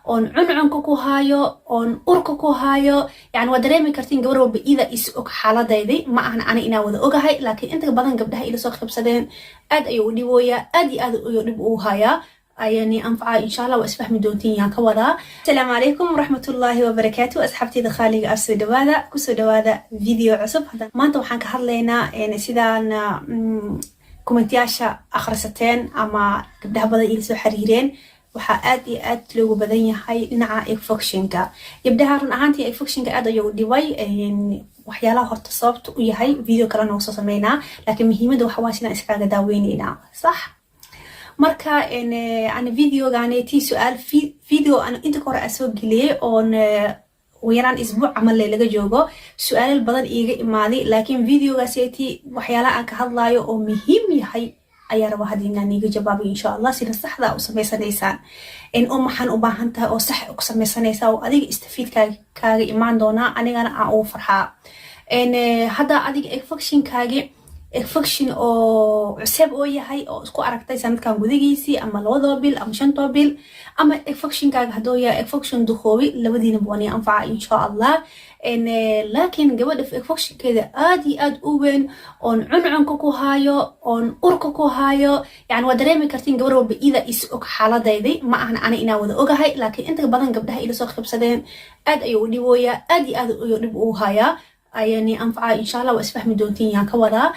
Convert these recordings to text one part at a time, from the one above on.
Oon cuncunka ku haayo, oon urka ku haayo. Yani waa dareemi kartiin, gabar walba ida is og xaaladayday. Ma ahan ani inaan wada ogahay, laakiin inta badan gabdhaha ila soo qabsadeen aad ayuu u dhibooyaa, aad iyo aad ayuu dhib ugu hayaa. Ayani anfaca, insha Allah waa isfahmi doontiin yaan ka wadaa. Asalaamu calaykum waraxmatullaahi wabarakaatu, asxaabteyda khaaliga ah, soo dhawaada, kusoo dhawaada video cusub. Maanta waxaan ka hadlaynaa sidaan comment-iyaasha akhrisateen ama gabdhaha badan ila soo xiriireen. Waxaa aad iyo aad loogu badan yahay dhinaca infectionka gabdhaha. Run ahaantii infectionka aad ayuu dhibay. Waxyaalaha horta sababta u yahay video kale noogu soo sameynaa, laakiin muhiimadda waxa waa sidaan iskaaga daaweyneynaa, sax. Marka ana videoganeeti su-aal video an inta ka hore aan soo geliyey oon ugu yaraan isbuuc camal laga joogo, su-aalal badan iiga imaaday, laakiin videogaaseti waxyaalaha aan ka hadlayo oo muhiim yahay ayaa raba hadda inaan iiga jawaabay, insha Allah, sida saxda u samaysanaysaan oo maxaan u baahan tahay oo sax ku sameysanaysaa oo adiga istafiid kaaga imaan doonaa, anigana aan ugu farxaa. Hadda adiga infectionkaagi infection oo cusub oo yahay oo isku aragtay sanadkan gudigiisii ama 2da bil ama 5ta bil, ama infectionkaaga hadduu yahay infection duqoobi, labadiinaba waan anfaca, insha Allah. Laakiin gabadha infectionkeeda aad iyo aad u weyn, oon cuncunka ku haayo, oon urka ku haayo, yani waa dareemi kartiin, gabar walba ida is og xaaladayday. Ma ahan ani inaan wada ogahay, laakiin inta badan gabdhaha ila soo qabsadeen aad ayuu u dhibooyaa, aad iyo aad ayuu dhib ugu hayaa. Ayani anfaca, insha Allah waa isfahmi doontiin yaan ka wadaa.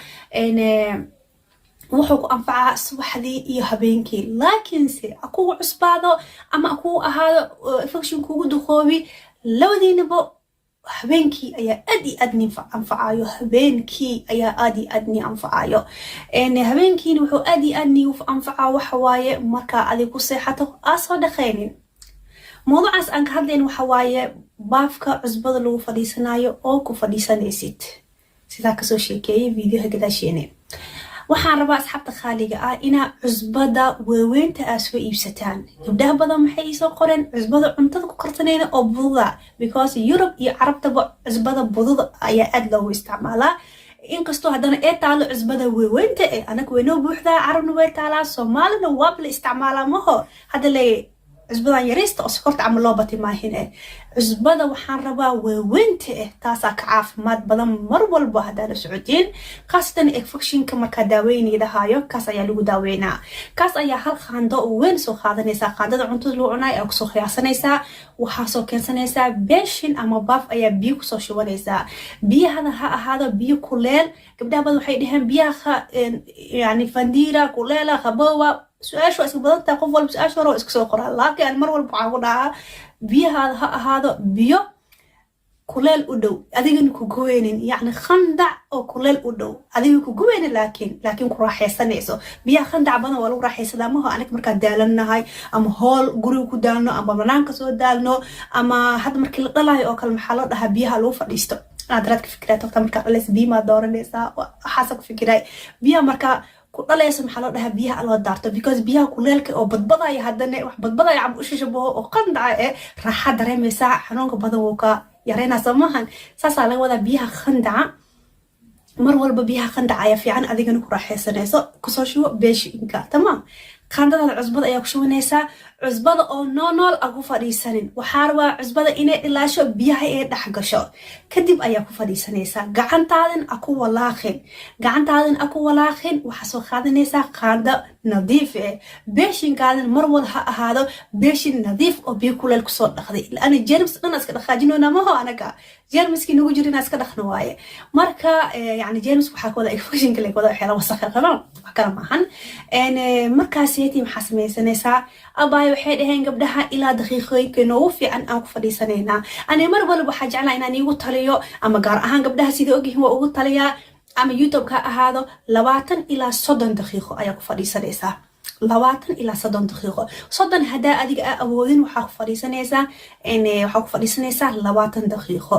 Wuxuu ku anfacaa subaxdii iyo habeenkii, laakiinse akugu cusbaado ama akugu ahaado infection kugu duqoobi, labadiinaba habeenkii ayaa aad iyo aad nin anfacayo. Habeenkii ayaa aad iyo aad ni anfacayo. Habeenkiina wuxuu aad iyo aad niigu anfacaa waxa waaye markaa adig ku seexato aa soo dhaqaynin. Mawduucaas aan ka hadlayn waxa waaye baafka cusbada lagu fadhiisanayo oo ku fadhiisanaysid, sidaa kasoo sheekeeyay videoha gadaasheene. Waxaan rabaa, asxaabta khaaliga ah, inaa cusbada waaweynta aa soo iibsataan. Gabdhaha badan maxay iisoo qoreen? Cusbada cuntada ku karsanayna oo bududa, because Europe iyo Carabtaba cusbada bududa ayaa aad loogu isticmaalaa, inkastoo haddana ee taalo cusbada waaweynta eh. Anaga waynoo buuxdaa, Carabna way taalaa, Soomaalina waaba la isticmaalaa. Maho hadda le cusbadan yariista oo sokorta camal loo bati maahin eh. Cusbada waxaan rabaa waaweynta eh, taasaa ka caafimaad badan mar walba haddaa la socotiin, khaasatan infectionka markaa daaweynaydahayo. Kaas ayaa lagu daaweynaa. Kaas ayaa hal qaando weyn soo qaadanaysaa, qaandada cuntada lagu cunaay ayaa kusoo qiyaasanaysaa. Waxaa soo keensanaysaa beeshin ama baaf ayaa biyo kusoo shubanaysaa. Biyahada ha ahaado biyo kuleel. Gabdhaha badan waxay dhaheen biyaha yani fandira kuleela qabowa. Su-aashu waa iska badan tahay, qof walba su-aasha hore waa iska soo qoraa, laakiin aan mar walba waxaan ku dhahaa biyahaada ha ahaado biyo kuleel u dhow, adigana ku guweynin, yacni khandac oo kuleel u dhow, adiga ku guweynin, laakiin ku raaxaysanayso. Biyaha khandac badan waa lagu raaxaysadaa. Maho aniga markaa daalannahay ama hool guriga ku daalno ama banaanka soo daalno, ama hadda markii la dhalayo oo kale, maxaa loo dhahaa biyaha lagu fadhiisto? Inaad daraad ka fikiraa togta markaa dhalaysa biyo dooranaysaa, waxaasa ku fikiray biyaha markaa ku dhalayso, maxaa loo dhahaa biyaha loo daarto? Because biyaha kuleelka oo badbadaya, haddana wax badbadaya cab u shishabaho oo qandaca ee raaxa dareemaysaa, xanuunka badan wuu ka yareynaa, soo maahan? Saasaa laga wadaa biyaha khandaca. Mar walba biyaha qandaca ayaa fiican, adigana ku raaxaysanayso. Kusoo shubo beeshinka, tamaam. Qaandadaada cusbada ayaa ku shubanaysaa. Cusbada oo noonool a ku fadhiisanin. Waxaa rabaa cusbada inay dhilaasho, biyaha ay dhex gasho, kadib ayaa ku fadhiisanaysaa. Gacantaadan a ku walaaqin, gacantaadan a ku walaaqin. Waxaa soo qaadanaysaa qaando nadiif eh. Beeshinkaadan mar wal ha ahaado beeshin nadiif oo biyo kuleel kusoo dhaqday, laana jerms dhan iska dhaqaajinoona. Maho anaga jermiskii nagu jira inaa iska dhaqno waaye. Marka yani jerms waxaa kawada infectionka laga wada, waxyaala wasakha qabaan, wax kale maahan. Markaaseti maxaa samaysanaysaa, abaayo? Waxay dhaheen gabdhaha ilaa daqiiqooyinka noogu fiican aan ku fadhiisanaynaa. Ani mar walba waxaa jeclaa inaan iigu taliyo, ama gaar ahaan gabdhaha sida ogyihiin waa ugu taliyaa, ama YouTube ka ahaado, 20 ilaa 30 daqiiqo ayaa ku fadhiisanaysaa. 20 ilaa 30 daqiiqo. 30 haddaa adiga aa awoodin, waxaa ku fadhiisanaysaa 20 daqiiqo.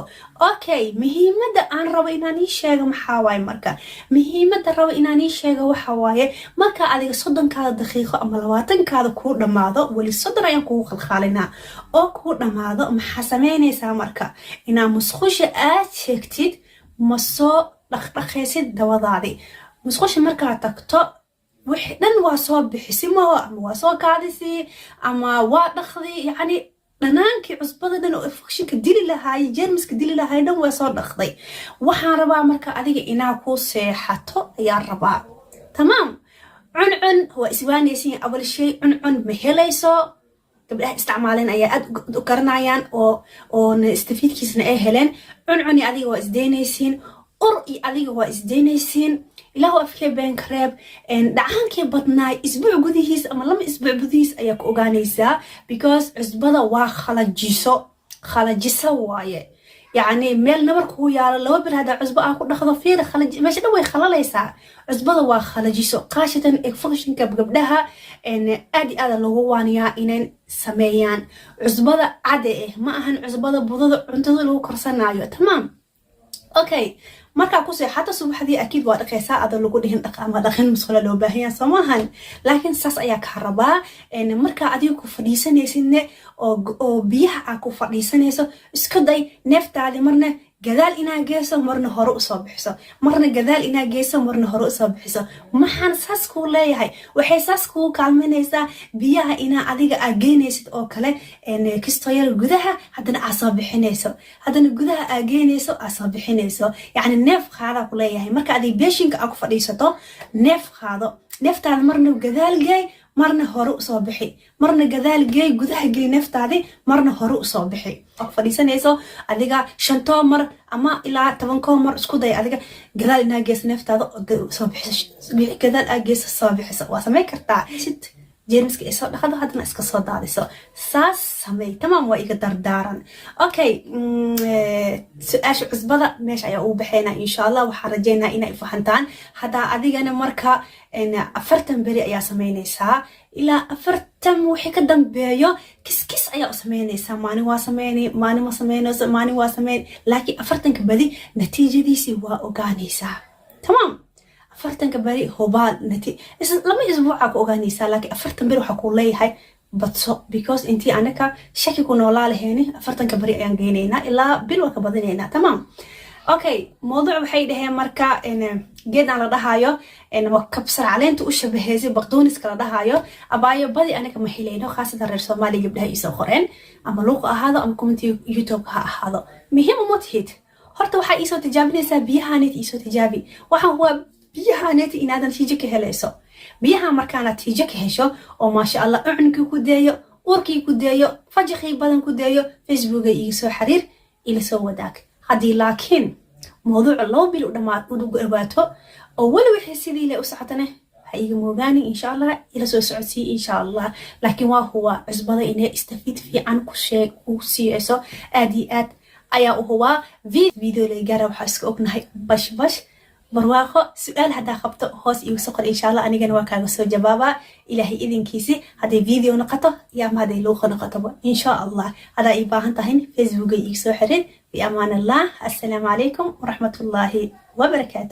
Okay, muhiimadda aan rabo inaan ii sheego maxaa waaye? Marka muhiimadda rabo inaan ii sheego waxa waaye, marka adiga 30kaada daqiiqo ama 20kaada kuu dhammaado, weli 30 ayaan kugu khalkhaalinaa, oo kuu dhammaado, maxaa sameynaysaa? Marka inaa musqusha aad sheegtid, ma soo dhaqdhaqaysid dabadaadii. Musqusha markaad tagto, wixii dhan waa soo bixisi maho, ama waa soo kaadisi ama waa dhaqdi, yacni Dhanaankii cusbada dhan oo infectionka dili lahaayay, jeermiska dili lahaay dhan way soo dhaqday. Waxaan rabaa marka adiga inaa ku seexato ayaan rabaa. Tamaam. Cuncun waa iswaanaysiin. Awal shay, cuncun ma helayso. Gabdhaha isticmaaleen ayaa aad u garanayaan oo oona istafiidkiisna ay heleen. Cuncuni adiga waa isdeynaysiin, ur iyo adiga waa isdeynaysiin. Ilaahu afkee been ka reeb. Dhacaankii badnaay isbuuc gudihiis ama 2 isbuuc gudihiis ayaa ku ogaanaysaa, because cusbada waa khalajiso, khalajiso waaye. Yacni meel nabar kugu yaalo 2 bil haddaa cusbo aa ku dhaqdo, fiiri, meesha dhan way khalalaysaa. Cusbada waa khalajiso, khaasatan infectionka. Gabdhaha aad iyo aada loogu waaniyaa inay sameeyaan cusbada cade eh, ma ahan cusbada budada cuntada lagu korsanaayo. Tamaam. Okay, markaa ku seexato, subaxdii akiid waa dhaqaysaa, adoo lagu dhihin dhaq ama dhaqin musqula loo baahan yahay, soo maahan? Laakiin saas ayaa kaa rabaa. Markaa adiga ku fadhiisanaysidne oo biyaha aa ku fadhiisanayso, isku day neeftaadi marna gadaal inaa geyso, marna hore usoo bixiso, marna gadaal inaa geyso, marna hore usoo bixiso. Maxaan saas kuu leeyahay? Waxay saas kugu kaalminaysaa biyaha inaa adiga aa geynaysid oo kale kistoyar gudaha, haddana aa soo bixinayso, haddana gudaha aa geynayso, aa soo bixinayso. Yacni neef qaadaa ku leeyahay. Marka adiga beeshinka aa ku fadhiisato, neef qaado. Neeftaada marna gadaal geey, marna hore usoo bixi, marna gadaal geey, gudaha gey neeftaadi, marna hore usoo bixi. Ku fadhiisanayso adiga shantoo mar ama ilaa 10koo mar isku day adiga gadaal inaa geyso neeftaada, soo bixiso, gadaal aa geyso, soo bixiso. Waa samayn kartaa sid jeermiska ay soo dhaqdo, haddana iska soo daadiso. Saas samey. Tamaam, waa iga dardaaran. Okay, su-aasha cusbada meesha ayaa ugu baxeynaa, insha Allah. Waxaan rajeynaa inay fahantaan. Haddaa adigana marka 40 beri ayaa sameynaysaa, ilaa 40 wixii ka dambeeyo kiskis ayaa u sameynaysaa. Maalin waa sameynay, maalin ma sameynayso, maalin waa sameyn, laakiin 40ka beri natiijadiisii waa ogaanaysaa. Tamaam. 40ka beri hubaal 2 isbuucaa ku ogaanaysaa, laakiin 40 beri waxaa kuu leeyahay badso, because intii anaka shaki ku noolaa lahayni, 40ka beri ayaan geynaynaa, ilaa bil waa ka badinaynaa. Tamaam. Okay, mawduuc waxay dhaheen marka geedaan la dhahayo kabsar caleenta u shabaheysay, baqdooniska la dhahayo, abaayo badi anaga ma helayno, khaasatan reer Soomaaliya. Gabdhaha iisoo qoreen, ama luuqa ahaado ama commenti YouTube ha ahaado, muhiim uma tihid. Horta waxaa iisoo tijaabinaysaa biyahaaneti. Iisoo tijaabi. Waxaan waa biyahaaneti inaadan natiijo ka helayso. Biyaha markaa natiijo ka hesho oo maasha Allah cunkii ku deeyo, urkii ku deeyo, fajaqii badan ku deeyo, Facebooka iga soo xiriir, ila soo wadaag. Haddii laakiin mawduuca 2 bil u dhawaato oo weli wixii sidii le u socotane, ha iga moogaani, insha Allah, ila soo socodsii, insha Allah. Laakiin waa huwa cusbada inay istafiid fiican ku sheeg ku siiyeyso, aad iyo aad ayaa u hubaa. Video la gaara waxaa iska ognahay bash bash barwaaqo. Su-aal haddaa qabto, hoos iigu soo qor, insha Allah, anigana waa kaaga soo jawaabaa, Ilaahay idinkiisi, hadday video noqoto iyo ama hadday luuqa noqotoba, insha Allah. Haddaa ii baahan tahay, Facebooka iigu soo xirin. Fi amaan Allah. Assalaamu calaykum waraxmatullaahi wabarakaatu.